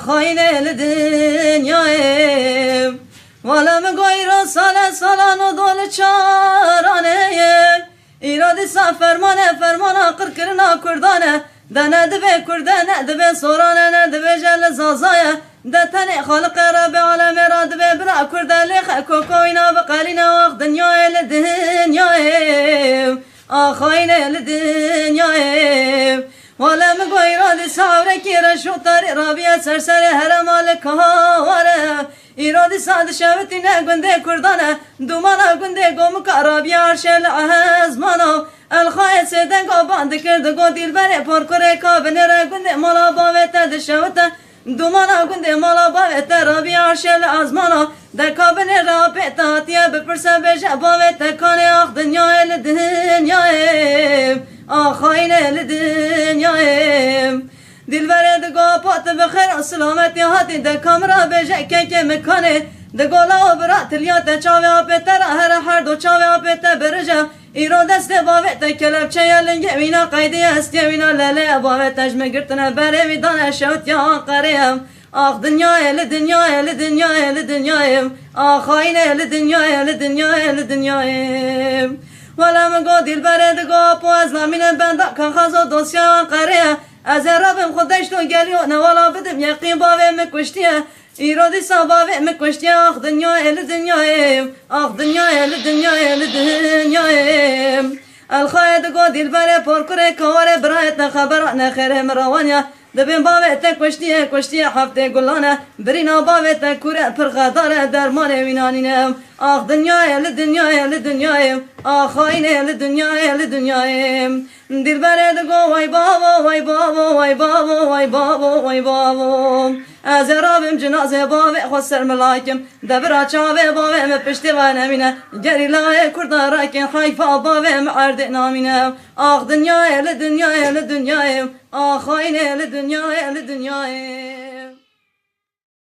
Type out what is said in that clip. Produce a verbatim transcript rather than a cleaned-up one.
Xayînê li dinyayê. Wala min got îro sale salan û dol çaranê ye. Îro dîsa fermane fermana qirkirina Kurdan e. De ne dibê Kurd e, ne dibê Soran e, ne dibêje li Zaza ye. De tenê Xaliqê Rebê alemê re dibê bila Kurd e, lê xe kokowîna biqelîne, ax dinyayê li dinyayê. Ax xayînê li dinyayê. Wala min got îro dîsa ewrekî reş û tarî rabiye ser serê herema li Kahwar e. Îro dîsa dişewitîne gundê Kurdan e. Dûmana gundê Gomika rabiye arşê li ezmana. Elxayê sêdenga ban dikir, digot dîlberê porkurê ka binêre gundê mala bavê te dişewite. Dûmana gundê mala bavê te rabiye arşê li ezmana. De ka binêre apê te hatiye bipirse bêje bavê te kanê, ax dinyayê li dinyayê. Ax xayînê li dinyayê. Dîlberê digo apa tu bi xêr û silametî hatî, de ka min re bêje kekê min kanê. Digo lawo bira tiliya te çavê apê te re here, her du çavê apê te birije. Îro destê bavê te kelepçe ye, lingê wîna qeydî ye, hestiyê wîna lelê ye. Bavê te ji min girtine berê wî dane şewtiye Anqerê ye. Ax dinyayê li dinyayê, li dinyayê, li dinyayê. Ax xayînê li dinyayê, li dinyayê, li dinyayê. Wala min got dîlberê digo apo ez namînim benda kaxazo dosya Anqerê ye. Ez ê rabim xwe deşt û gelî û newala bidim yeqîn bavê min kuştiye. Îro dîsa bavê min kuştiye, ax dinyayê li dinyayê. Ax dinyayê li dinyayê, li dinyayê. Elxayê digo dîlberê porkurê kawarê birayê te xebera nexêrê min rawaniye. Dibên bavê te kuştiye, kuştiye heftê gulane. Birîna bavê te kure pir xedar e, dermanê wî nanîne. Ax dinyayê li dinyayê, li dinyayê. Ax xayînê li dinyayê, li dinyayê. Dîlberê digo way bavo, way bavo, way bavo, way bavo, way bavo. Ez ê rabim cinazê bavê xwe ser milakim. De bira çavê bavê min piştî ve nemîne. Gerîlayê Kurdan rakin heyfa bavê min erdê namîne. Ax dinyayê li dinyayê, li dinyayê. Ax xayînê li dinyayê, li dinyayê.